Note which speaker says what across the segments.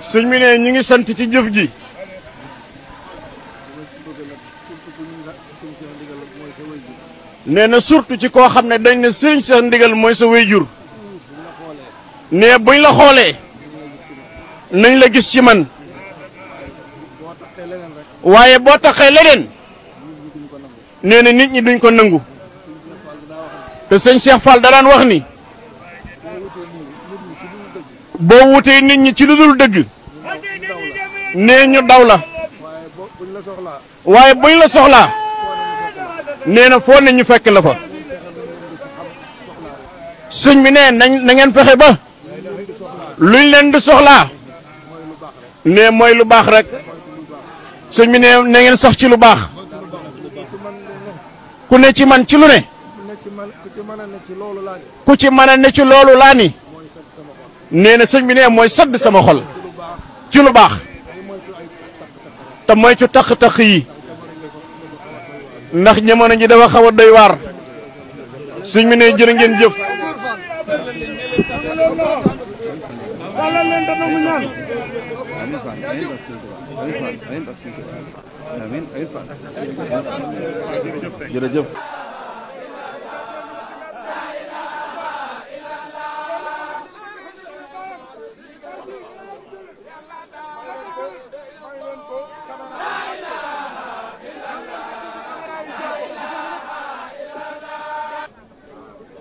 Speaker 1: sëñ bi ne ñu ngi sant ci jëf ji. nee na surtout ci koo xam ne dañ ne sëriñ Cheikh Ndigal mooy sa wéyjur. ne buñ la xoolee. nañ la gis ci man. waaye boo taxee leneen. nee na nit ñi duñ ko nangu. te sëñ Cheikh Fall da daan wax ni. boo wutee nit ñi ci lu dul dëgg. nee ñu daw la. waaye buñ la soxlaa. nee na foo ne ñu fekk la fa. sëñ bi nee na ngeen fexe ba. luñ leen di soxlaa. nee mooy lu baax rek. sëñ bi nee na ngeen sax ci lu baax. ku ne ci man ci lu ne. ku ci mën a ne ci loolu laa ni. nee na sëñ bi nee mooy sadd sama xol. ci lu baax. te moytu tax-tax yi. ndax jamono ji dafa xaw a doy waar. sëñ bi nee jërë ngeen jëf. jërëjëf.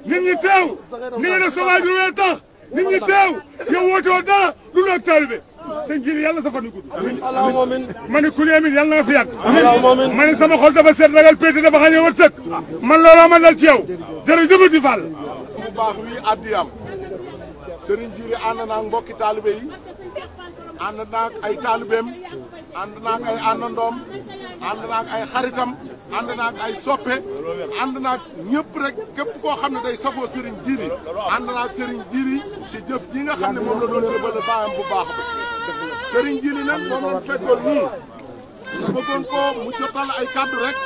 Speaker 2: nit ñi teew ni nga ne sa waajur wee tax nit ñi teew yow woote woo dara lu la taalibe sëñ Jili yàlla sa fan yu gudd ma ne ku ne amin yàlla na nga fi yàgg ma ne sama xol dafa seet ragal péete dafa xañe wat sëkk man looloo ma dal ci yow jërëjëfati Fall
Speaker 3: bu baax wi addiyam sëriñ Jili ànd naag mbokki taalibe yi ànd naag ay taalibeem ànd naag ay àndandoom ànd naag ay xaritam ànd naag ay soppe ànd naag ñëpp rek képp koo xam ne day safoo sëriñ Jili ànd naag sëriñ Jili ci jëf ji nga xam ne moom la doon jëbale baayam bu baax bi sëriñ Jili nag moom lañ fekkoon nii ñu bëggoon ko mu jotal ay kaddu rek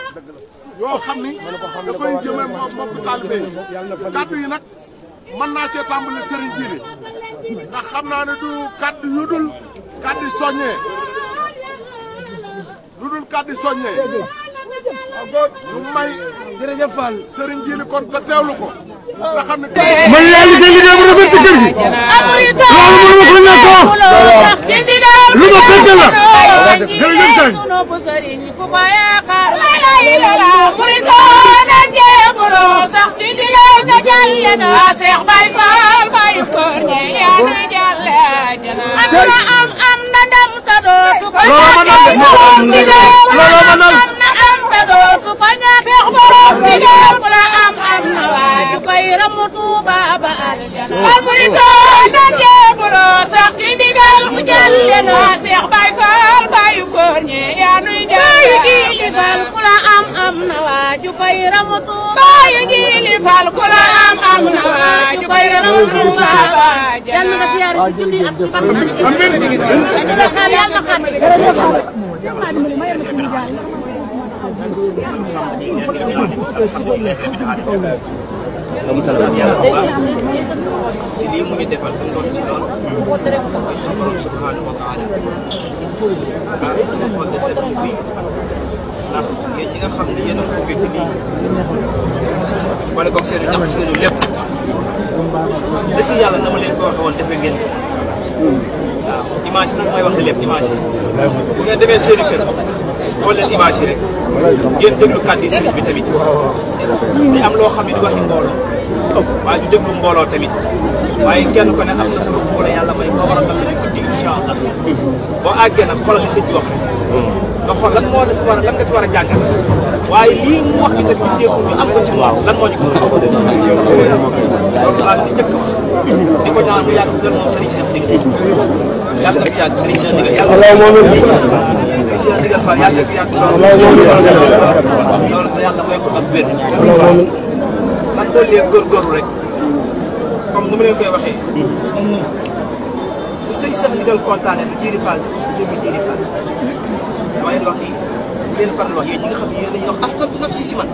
Speaker 3: yoo xam ni da koy jëmee mbokk taalibe yi kaddu yi nag mën naa cee tàmbali sëriñ Jili ndax xam naa ne du kaddu yu dul kaddu soññee lu dul kaddu soññee ñu may
Speaker 4: jërëjëf Fall
Speaker 3: sëriñ Jili kon te teewlu ko nga xam ne
Speaker 2: man yaa liggéey liggéey bu rafet ci kër gi loolu mënu ma ko ñàkk wax lu ma fekk la jërëjëf kay
Speaker 5: dama santaat yàlla bu baax ci lii mu ñu defal tam doon ci lool mooy suñu borom subhanahu wa taala sama xol de sedd bi ndax yéen ñi nga xam ne yéen a bëgg ci lii wala comme seen ñax seen lépp defi yàlla na ma leen ko waxee woon defe ngeen ko waaw image nag mooy waxe lépp image yi bu ngeen demee seen i kër xool leen image yi rek ngeen déglu kàddu yi sëriñ bi tamit day am loo xam ne di waxi mbooloo waaye du déglu mbooloo tamit waaye kenn ko ne am na sa ruq wala yàlla may ba war a dal nañ ko dig incha allah boo àggee nag xoolal li sëñ bi wax rek nga xool lan moo la si war a lan nga si war a jàngal waaye lii mu wax ni tamit dégg ñu am ko ci moom lan moo ñu ko loolu laa ñu njëkk wax di ko ñaan mu yàgg fi moom Serigne Cheikh Ndigal yàlla na fi yàgg Serigne Cheikh Ndigal yàlla Serigne Cheikh Ndigal Fall yàlla na fi yàgg loolu te yàlla mooy ko ak wér man doon leen góorgóorlu rek comme nu ma leen koy waxee bu Serigne Cheikh Ndigal kontaane bu Djily Fall bu jëmmi Djily Fall dama leen wax ni leen faral wax yéen ñi nga xam ne yéen dañuy wax aslamtu nafsi si man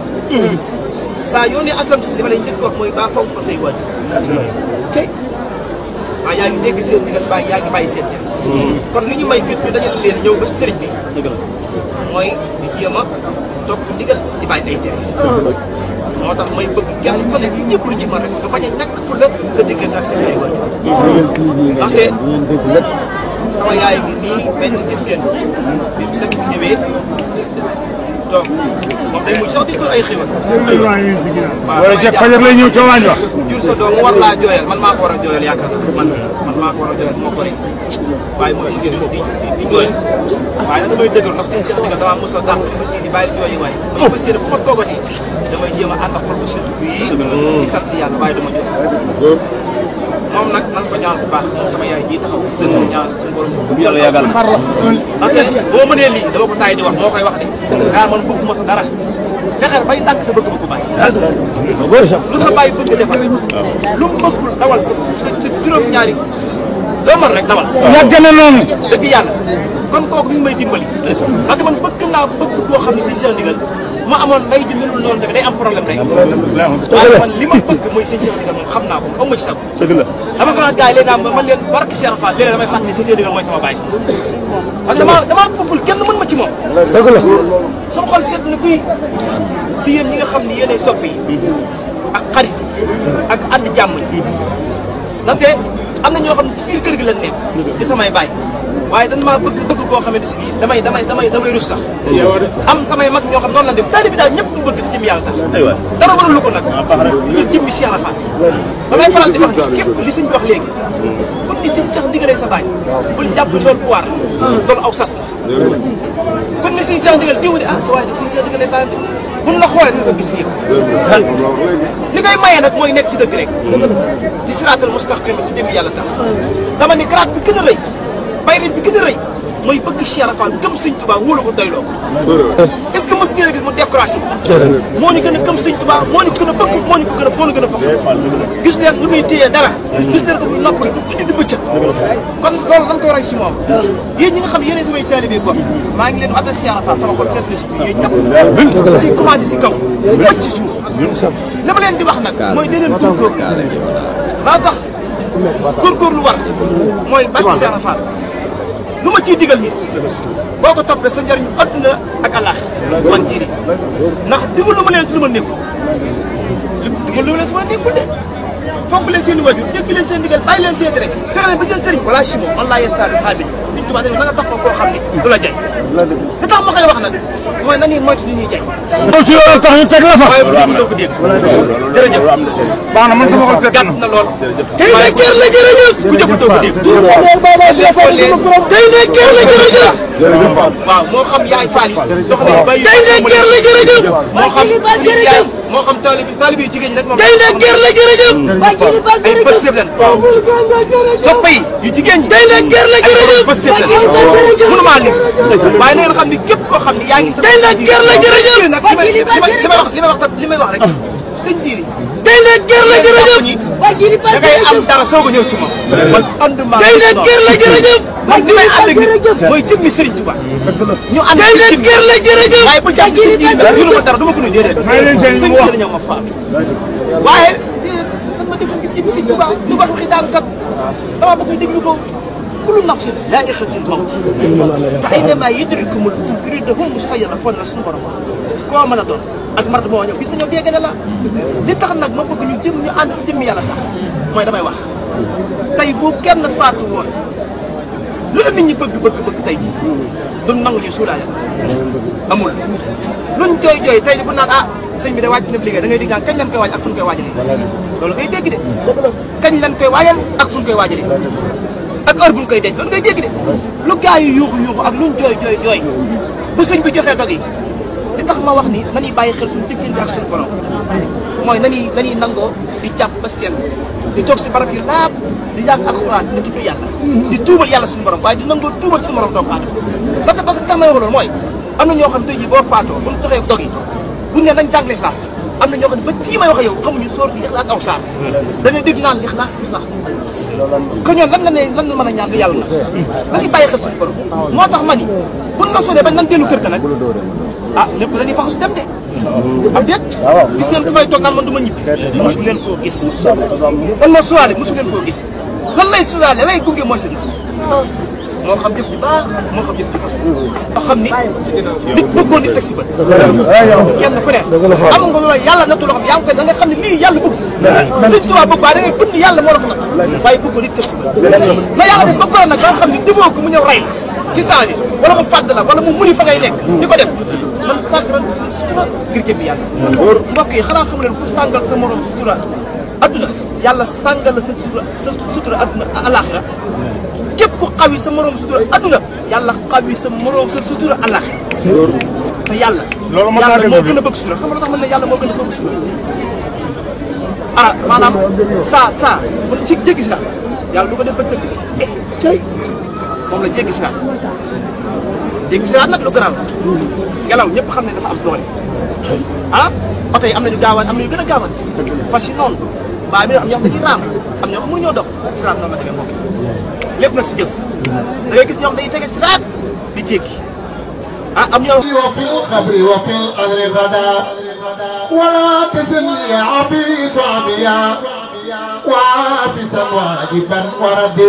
Speaker 5: saa yoo ne aslamtu si li ma lay njëkk wax mooy baa fonk ko say waajur waaye yaa ngi dégg seen ndigal bàyyi yaa ngi bàyyi seen tere kon li ñu may fit ñu dajale leen ñëw ba si sëriñ bi mooy di jéem a topp ndigal di bàyyi ay tere moo tax may bëgg kenn ku nekk ñëpp lu ci mën rek nga bañ a ñàkk fu la sa diggante ak sa ay waajur ndaxte sama yaay ngi nii benn gis ngeen bi mu sëñ bi ñëwee toog moom day mujj sax di ko ay xéwal.
Speaker 2: wala ca fajar lay ñëw ca waañ wax.
Speaker 5: jur sa doom mu war laa jooyal man maa ko war a jooyal yaakaar naa man maa ko war a jooyal moo ko rek waaye mooy mujj di jooyal waaye nag damay dëgër ndax seen seex digal damaa mos a dàq ma ji di bàyyi jooyi waaye ma fas yéene fu ma toogati damay jéem a ànd ak xol bu set bii di sant yàlla waaye dama jooy moom nag nan ko ñaan bu baax moom sama yaay bii taxaw des ko ñaan suñu borom yàlla yàggal ndaxte boo mënee lii dama ko taay di wax moo koy wax de daa man bëgguma sa dara fexeel bay tàgg sa bëgg ma ko bàyyi lu sa bàyyi bëgg defal lu mu bëggul dawal sa juróom-ñaari loo mën rek dawal
Speaker 2: yàgg na noonu
Speaker 5: dëgg yàlla kon kooku ñu may dimbali ndaxte man bëgg naa bëgg boo xam ne say seen ndigal ma amoon mbay bi melul noonu tamit day am problème rek waaye man li ma bëgg mooy seen seen ndigal moom xam naa ko aw ma ci sago dama ko wax gars yi léegi man leen barki Cheikh Fall léeg-léeg damay fàttali ne seen seen ndigal mooy sama baay sax parce que damaa bëggul kenn mën ma ci moom sama xol seet na kuy si yéen ñi nga xam ne yéenay soppi ak xarit ak ànd jàmm ndaxte am na ñoo xam ne si biir kër gi lañ nekk di samay baay waaye dañ maa bëgg boo xamante si nii damay rus sax am samay mag ñoo xam noonu la dem taali bi daal ñëpp mu bëgg di jëm yàlla tax dara warul ko nag ñu jëm bi Cheikh Fall damay faral di wax ni képp li suñ wax léegi comme ni suñ Cheikh ndigalee sa baay bul jàpp loolu pouvoir la loolu aw sas la kon ni suñ Cheikh ndigal diw di sa waay de suñ Cheikh ndigalee baayam de buñ la xoolee nañ ko gis yëpp li koy maye nag mooy nekk ci dëgg rek di siraatal mustaqim di jëm yàlla tax dama ni grade bi gën a rëy bayre bi gën a rëy mooy bëgg Cheikh Rafal gëm sëñ Touba wóolu ko doyloo ko est-ce que mos ngeen a gis mu décoration moo ñu gën a gëm sëñ Touba moo ñu gën a bëgg moo ñu gën a foog gis leen lu muy téyee dara gis leen ko muy noppali du ko di bëccëg kon loolu dañ koy roy si moom yéen ñi nga xam ne yéenay samay taalibe ko maa ngi leen atal Cheikh Rafal sama xol seet na si yéen ñëpp di commencé si kaw wàcc ci suuf li ma leen di wax nag mooy da leen góorgóorlu maa tax góorgóorlu war mooy barke Cheikh Rafal lu ma ciy digal nit boo ko toppee sa njëriñ adduna ak àllaax man jiiri ndax digal lu ma leen si lu ma nekkul digal lu ma leen si ma nekkul de fonk leen seen i wajur dégg leen seen ndigal bàyyi leen seen rek fexe leen ba seen sëriñ wala si moom wallaahi yasaalu xaabit liñ tubaab dañu na nga tax ko koo xam ni du la jay li tax ma koy wax nag mooy nañuy moytu ni ñuy jay
Speaker 2: ci loolu tax ñu teg la fa
Speaker 5: waaye bu doo ko dégg jërëjëf
Speaker 2: baax na man sama xol fekk
Speaker 5: gàtt na lool
Speaker 4: tey nag kër la jërëjëf
Speaker 5: ku jëfatoo ko dégg
Speaker 4: tey nag kër la jërëjëf
Speaker 5: waaw moo xam yaay faal yi soxna yi bay
Speaker 4: tey nag kër la jërëjëf
Speaker 5: moo xam taalibe yi jigéen ñi rek moom
Speaker 4: tey nag kër la jërëjëf
Speaker 5: ay bés def leen soppa yi yu jigéen ñi
Speaker 4: tey nag kër la jërëjëf
Speaker 5: bés def leen mënu maa lim waaye na ngeen xam ni képp koo xam ni yaa ngi sa
Speaker 4: tey nag kër la jërëjëf
Speaker 5: nag li may wax rek sëñ Jiiri
Speaker 4: tey nag kër la jërëjëf
Speaker 5: da ngay am dara soog a ñëw ci moom man ànduma
Speaker 4: tey nag kër la jërëjëf
Speaker 5: man li may ànd ak nit mooy jëmmi Serigne Touba ñu ànd
Speaker 4: tey nag kër la jërëjëf
Speaker 5: waaye bu jàpp sëñ Jiiri nag yuru ma dara du ma ko nuyu déedéet sëñ Jiiri ñëw ma faatu waaye dan ma déglu ngir jëmmi Serigne Touba lu wax waxi daan kat dama bëgg ñu déglu ko kullu nafsin zaa'iqatul mawt fa aynamaa yudrikumul mawt yuridahum sayyara fon na suñu borom wax koo mën a doon ak mar moo ñëw gis nañoo dégg na la li tax nag ma bëgg ñu jëm ñu ànd ci jëmmi yàlla tax mooy damay wax tey bu kenn faatu woon lu la nit ñi bëgg tey ji duñ nangu ñu suulaale amul luñ jooy tey ji bu naan ah sëñ bi de wàcc na liggéey da ngay dig naan kañ lañ koy waaj ak fu ñu koy waajalee loolu ngay dégg de kañ lañ koy waajal ak fu ñu koy waajalee ak heure bu ñu koy denc loolu ngay dégg de lu gaa yi yuuxu ak luñ jooy bu sëñ bi joxee dog yi li tax ma wax ni nañuy bàyyi xel suñu diggante ak suñu borom mooy nañuy nangoo di jàpp ba seen di toog si barab yu laab di jàng alxuraan di tudd yàlla di tuubal yàlla suñu borom waaye di nangoo tuubal suñu borom doomu aadama parce que tax may wax loolu mooy am na ñoo xam tey jii boo faatoo bu ñu joxee dog yi buñ ne nañ jàng Ixlaas am na ñoo xam ne ba tii may wax yow xamuñu sóor bi Ixlaas aw saar da ngay dégg naan Ixlaas kon ñoom lan la mën a ñaan nga yàlla na dañuy bàyyi xel suñu borom moo tax ma ni buñ la solee bañ nan dellu kër ga nag ah ñëpp dañuy faxasu dem de am déet gis ngeen dafay toog naan man du ma ñibbi mosu leen koo gis man ma suwaale mosu leen koo gis lan lay sulaale lay gunge mooy sa jëf moo xam jëf ji baax moo xam jëf ji baax loo xam ni nit bëggoon nit teg si bët kenn ku ne am nga loola yàlla nattu loo xam yaa ngi koy da nga xam ne lii yàlla bëgg sëñ Tuubaa bëgg baa da ngay gëm ni yàlla moo la ko natt waaye bëggoon nit teg si bët na yàlla def bëggoon nag ba nga xam ne defoo ko mu ñëw rey ci saa yi wala mu fàdd la wala mu muri fa ngay nekk di ko def man sàngal sutura ngir jëm yàlla mbokk yi xanaa xamu leen ku sàngal sa morom sutura adduna yàlla sàngal la sa sutura adduna alaxira képp ku xawi sa morom sutura adduna yàlla xawi sa morom sa sutura alaxira te yàlla yàlla moo gën a bëgg sutura xam nga lu tax man ne yàlla moo gën a bëgg sutura maanaam saa man si jéggi si la yàlla du ko def ba cëgg moom la jéggi siraat nag lu gënal ngelaw ñëpp xam ne dafa am doole oto yi am nañu gaawaan am nañu gën a gaawaan fas yi noonu mbaa mi am ñoo xam dañuy raam am ñoo xam mënuñoo dox siraat noonu la demee mbokk lépp nag si jëf da ngay gis ñoo xam dañuy tege siraat di jéggi am ñoo
Speaker 6: wa fil xabri wa fil adri gada wala tasni afi samiya wa fi samwajiban waradi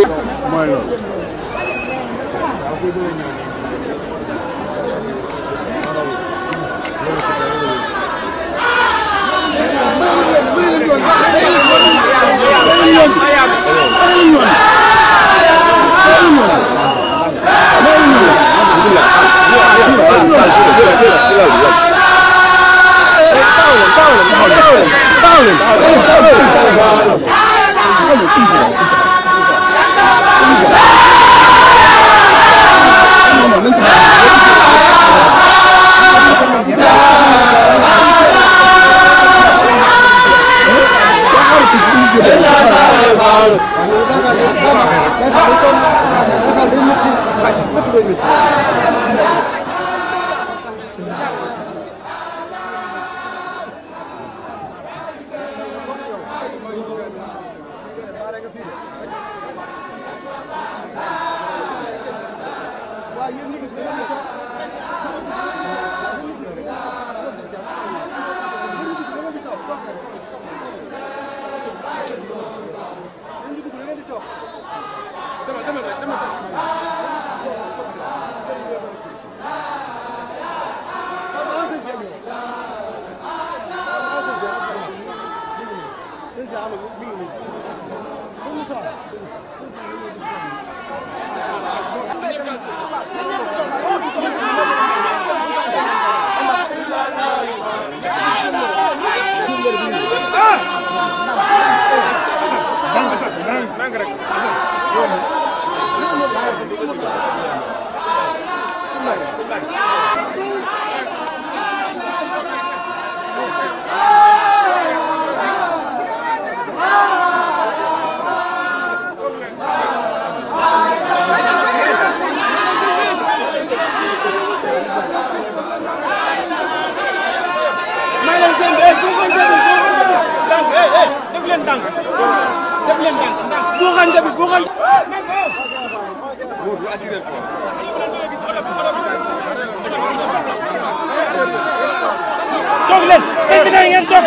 Speaker 2: toog leen sëñ bi na ngeen toog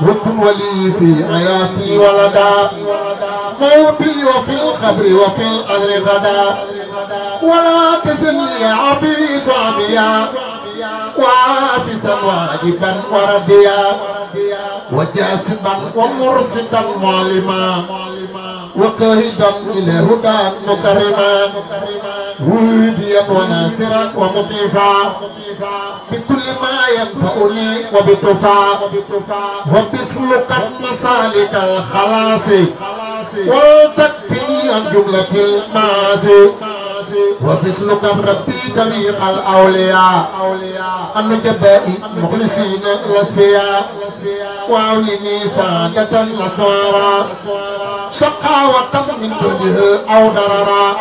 Speaker 6: وكن ولي في حياتي ولدا موتي وفي القبر وفي القدر غدا ولا تسني عفي صعبيا وعافسا واجبا ورديا وجاسبا ومرشدا معلما وقاهدا الى هدى مكرما ولديا وناصرا ومطيفا بكل ما ينفعني وبتفا وبسلك مسالك الخلاص وتكفي عن جملة المعاصي وبسلك ربي جميع الأولياء النجباء مخلصين للسيا وأولني سادة الأسوارا شقاوة من دونه أو ضررا